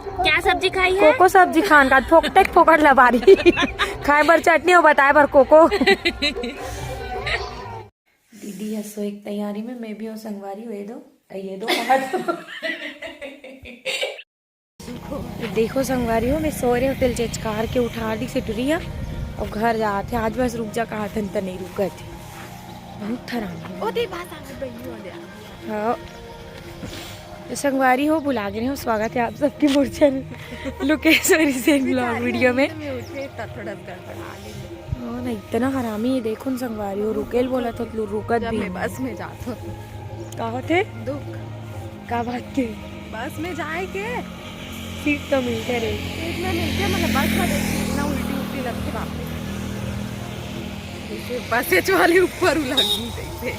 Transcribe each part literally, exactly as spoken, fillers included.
क्या सब्जी खाई है? कोको सब्जी खान का फोकटे फोकट लबारी। खाए बर चटनी अउ बताए बर कोको। दीदी ह सोए के तैयारी में, मैं भी हूँ संगवारी हो, ये दो, ये दो। देखो संगवारी हो, मैं सोए रहे हों, तेला चेचकार के उठा दी से टुरी ह, अउ घर जात हे। आज बस रुक जा कहा थन त नहीं रुकत हे, बहुत हरामी। ओ दे बात आ गई बहिनी हो गया। हाँ। तो संगवारी हो, भुला गए हो, स्वागत है आप सबके मोर channel Lukeshwari Sen blog video में। मैं उठे त थोड़ा गड़बड़ा ले। हाँ ना, इतना हरामी है, देखो न संगवारी हो, रुकेल बोला तो तू रुकत जब भी मैं नहीं। बस में जात हो। का होथे? दुख। का बात के? बस में जाए के सीट तो मिलते रहे। सीट में मिलते, मतलब बस में देखिए, इतना उल्टी उल्टी लगते बाप रे। जैसे बसेज वाले ऊपर उलग गई जैसे।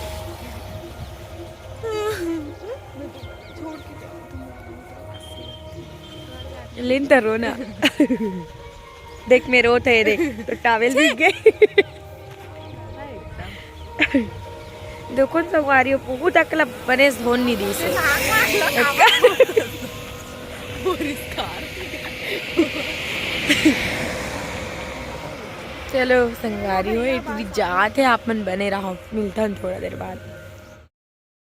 लेन त रो ना। देख, मैं रोत हे, देख, तो टॉवेल भीग गए। देखो न संगवारी हो, बहुत अकला बने से धोन नहीं दी से। चलो संगवारी हो, ये टुरी जात हे, आप मन बने रहो, मिलथन थोड़ा देर बाद।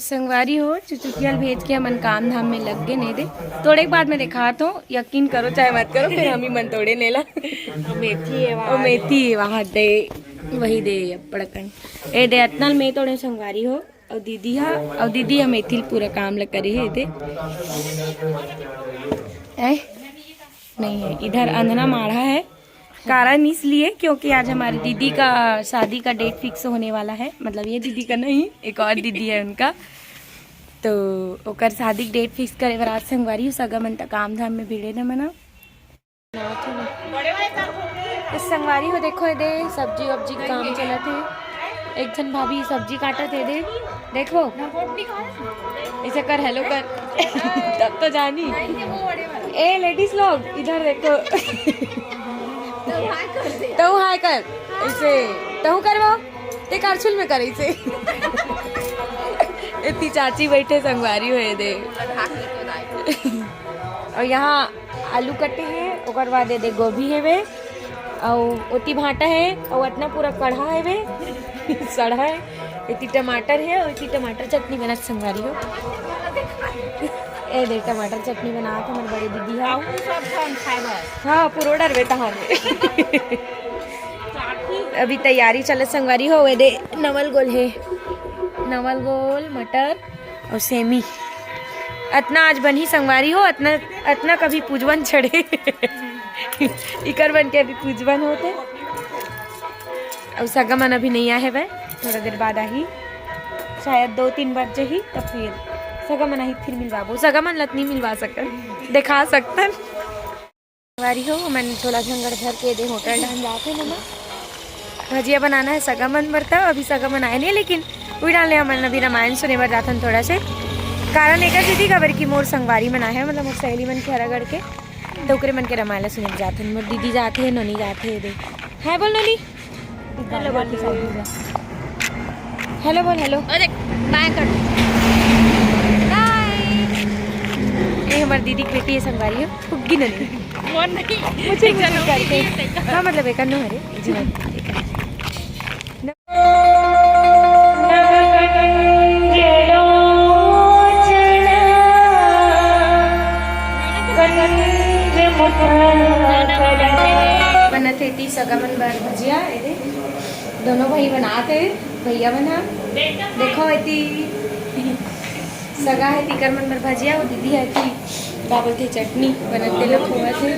संगवारी हो, चुचुकिया ल भेज के हमन काम धाम में लग गए, नहीं दे। तोड़े के बाद मैं दिखात हो, यकीन करो चाहे मत करो, फिर हम ही मन तोड़े नेला। ओ मेथी है ओ वहाँ। मेथी है वहाँ दे, वही दे, अब पड़कन। ए दे, अतना ल मैं तोड़े संगवारी हो, अउ दीदी हा, अउ दीदी हा मेथी ल पूरा काम ल करे हे दे। ए, नहीं है, इधर अंधना माढ़ा है। कारण इसलिए क्योंकि आज हमारी दीदी का शादी का डेट फिक्स होने वाला है, मतलब ये दीदी का नहीं, एक और दीदी है उनका, तो ओकर शादी के डेट फिक्स करे बर आज संगवारी हो, सगा मन त काम धाम में भिड़े न मना। तो संगवारी हो, देखो ये दे सब्जी वब्जी के काम चलत हे। एक झन भाभी सब्जी काटत हे दे, देखो ऐसे कर, हेलो कर। तब तो जानी। ए लेडीज लोग इधर देखो। तो हाय कर, ऐसे तहु करवाओ। ते करछुल में करे ऐसे। इतनी चाची बैठे संगवारी हो ये दे। अउ यहाँ आलू कटे हे, ओकर बाद ये दे गोभी हेवे, अउ ओती भांटा हे, अउ अतना पूरा कढ़ा हेवे, सड़ा हे। एती टमाटर हे, अउ एती टमाटर चटनी बनत संगवारी हो। ए दे टमाटर चटनी बनात हमर बड़े दीदी हा। हाँ, पूरा order बे तहार। अभी तैयारी चलत संगवारी हो, ए दे नवल गोल हे, नवल गोल, मटर, अउ सेमी। अतना आज बनही संगवारी हो, अतना, अतना कभी पूजवन चढ़े। इकर बन के अभी पूजवन होथे। अउ सगा मन अभी नहीं आए हवे, थोड़ा देर बाद आही, शायद दो तीन बज जही, तब फिर सगा मन आही, फिर मिलवाबो। सगा मन ल त नहीं मिलवा सकन, दिखा सकथन। संगवारी हो, मन छोला झंगड़ धर के दे होटल डहन जात हे ना, भजिया बनाना है सगा मन बर। तब अभी सगा मन आए नहीं, लेकिन उही डाले हमन अभी रामायण सुने बर जाथन थोड़ा से। कारण एकर सेती काबर कि मोर संगवारी मन आए हे, मतलब मोर सहेली मन खैरागढ़ के, तो ओकरे मन के रामायण ला सुने बर जाथन। मोर दीदी जात हे, नोनी जात हे दे। हाय बोल नोनी। हेलो बोल, हेलो बोल, हेलो। अरे बाय कर। बाय। ये हमर दीदी के बेटी हे संगवारी हो, फुग्गी नोनी। वो नहीं। मुझे, मुझे करके। हाँ, मतलब एक अन्नू हरे, एक झन। बनत हे ती सगा मन बर भजिया, एदे दोनों भाई बनात हे, भैया मन ह। देखो एती सगा हे, तीकर मन बर भजिया, वो दीदी हे कि का बोलथे, चटनी बनत, तेला खोवत हे।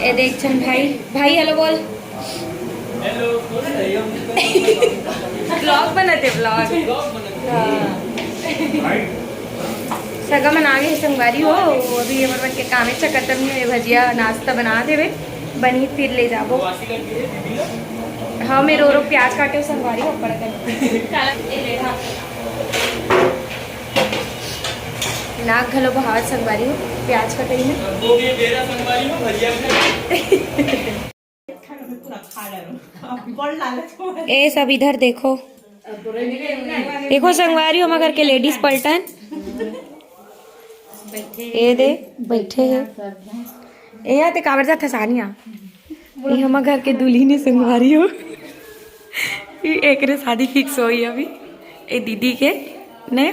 ए देख छन भाई, भाई हेलो बोल। ब्लॉग बनत हे, ब्लॉग। हाँ। सगा मन आगे हे संगवारी हो, अभी हमर मन के कामे चकत में भजिया नाश्ता बना देवे, बनी फिर ले जाबो। हाँ, मैं रो रो प्याज काटे संगवारी हो, पड़ गए। नाक घलो बहावत संगवारी हो, प्याज कटई में। ए सब इधर देखो, देखो संगवारी हो, मगर के लेडीज पलटन। ए दे, बैठे हे। ए, या ते काबर जाथे सानिया? ये हमर घर के दुल्हिन हे संगवारी हो। ये एकरे शादी फिक्स होई अभी। ए दीदी के ने।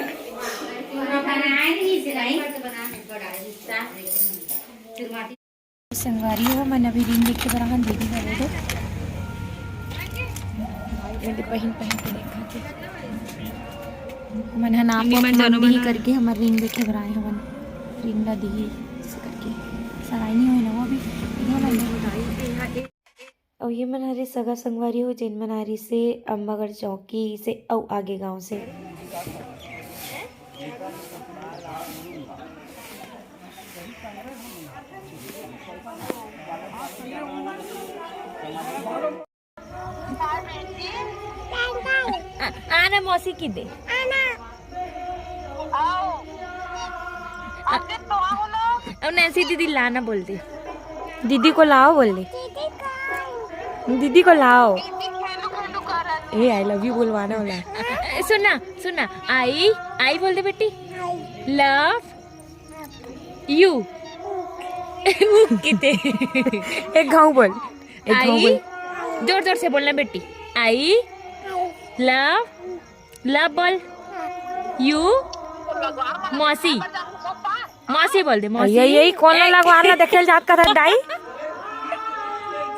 संगवारी हो, मन अभी रिंग देखे बर आहन दीदी घर दे। ये दे पहिन पहिन के देखा थे। मन ह नाप मन दिही करके हमर रिंग देखे बर आए हवन। रिंग ला दिही ऐसे करके। सगाई नहीं होई ना वो अभी। अउ ये मन हरे सगा संगवारी हो, जेन मन आ रिसे अम्बागढ़ चौकी से अउ आगे गांव से। आ, आना मौसी की दे। अब नैन्सी दीदी लाना बोल दे। दीदी को लाओ बोल दे। दीदी को लाओ। ए, आई लव यू बोलवाना होला। सुनना, सुनना। आई, आई बोल दे बेटी। लव यू। किते। एक घाव बोल। एक घाव आई। बोल। जोर जोर से बोलना बेटी। आई लव, लव बोल। यू। मौसी। मौसी बोल दे, मौसी। यही, यही कौन ला लगवार ला देखे ल जात का था दाई?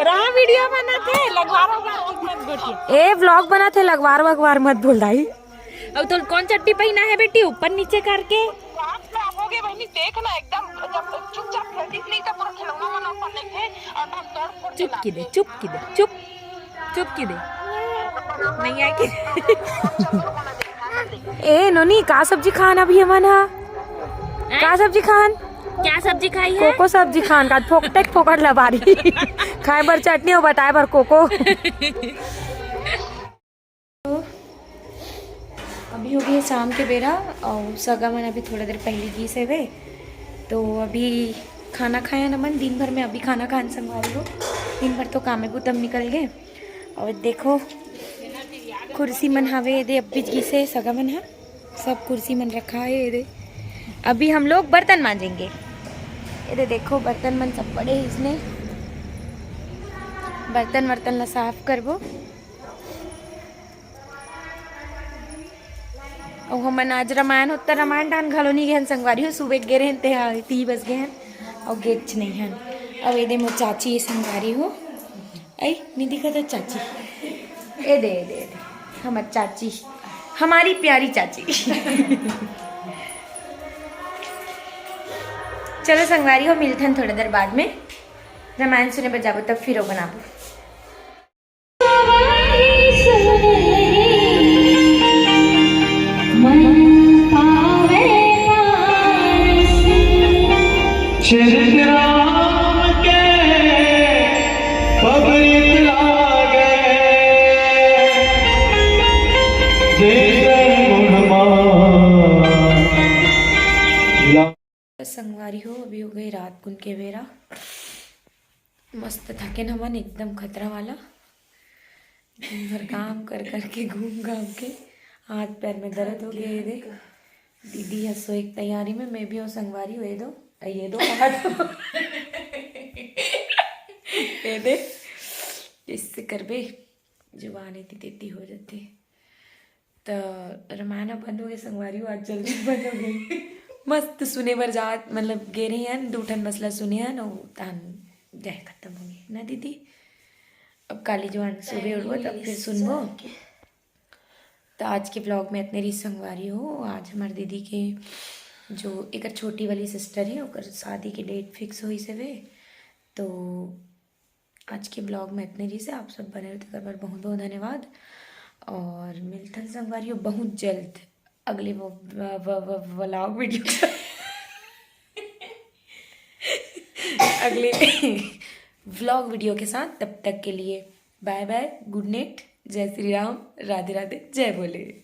रहा वीडियो बनाथे, लगवार वगवार कुछ मत बोलिए। ए, व्लॉग बनाथे, लगवार वगवार मत बोल दाई। अब तो कौन चट्टी पहना है बेटी, ऊपर नीचे करके? रात में आप हो गए बहनी, देख ना एकदम, जब चुपचाप खेलती थी, नहीं तो पूरा खिलौना वाला ऊपर लेके और हम तोड़ फोड़ के चुप की दे, चुप की दे, चुप, चुप की दे। नहीं आए कि ए नोनी, का सब्जी खान अभी हमन हा? का सब्जी खान? क्या सब्जी खाई है? कोको सब्जी खान का फोकटे फोकट लबारी। खाए बर चटनी और बताए बर कोको। अभी हो गई शाम के बेरा और सगा मन अभी थोड़ा देर पहले गिस हवे, तो अभी खाना खाया न मन। दिन भर में अभी खाना खान संगवारी हो, दिन भर तो कामे बुतम निकल गए। और देखो कुर्सी मन हवे, एदे अभी गिसे सगा मन ह, सब कुर्सी मन रखा है एदे। अभी हम लोग बर्तन मांजेंगे। एदे देखो बर्तन मन सब पड़े हैं इसने, बर्तन वर्तन ला साफ करबो। अउ हमन आज रामायण होता, रामायण डान घलो नहीं गए हन संगवारी हो, सुबह गे रहन ते हा, ती बस गए हन, अउ गेच नहीं हन। अउ एदे मोर चाची ये संगवारी हो, आई नहीं दिखा था चाची, ए दे, ए दे, ए दे, हमर चाची, हमारी प्यारी चाची। चलो संगवारी हो, मिलथन थोड़ा देर बाद में, रामायण सुने बर जाबो तब फिर वो बनाबो। मन पावे पारस। चरित राम के पबरित लागे, जैसे गुणमान। संगवारी हो, अभी हो गई रात कुन के बेरा। मस्त थकेन हमन एकदम खतरा वाला। दिन भर काम कर कर के, घूम घाम के हाथ पैर में दर्द हो गए। ये दे दीदी ह सोए के तैयारी में, मैं भी हूँ संगवारी हो, ये दो, ये दो हाथ। ये दे, इससे करबे जुबान इतनी तेती हो जाती। त रामायण बंद हो गई संगवारी हो, आज जल्दी बंद हो गई। मस्त सुने बर जात, मतलब गे रही हन, दू ठन मसला सुने हन, अउ तहन जाए खत्म हो गई ना दीदी। अब काली जुबान सुबह उठबो तब फिर सुनबो। तो आज के व्लॉग में इतने रही संगवारी हो। आज हमारे दीदी के जो एक छोटी वाली सिस्टर है, ओकर शादी के डेट फिक्स होइस हवे। तो आज के व्लॉग में इतने रही से, आप सब बने रहो, तेकर बर बहुत बहुत धन्यवाद। और मिलथन संगवारी हो बहुत जल्द अगले वो, व-, व-, व-, व्लॉग वीडियो के, अगले व्लॉग वीडियो के साथ। तब तक के लिए बाय बाय, गुड नाइट, जय श्री राम, राधे राधे, जय भोले।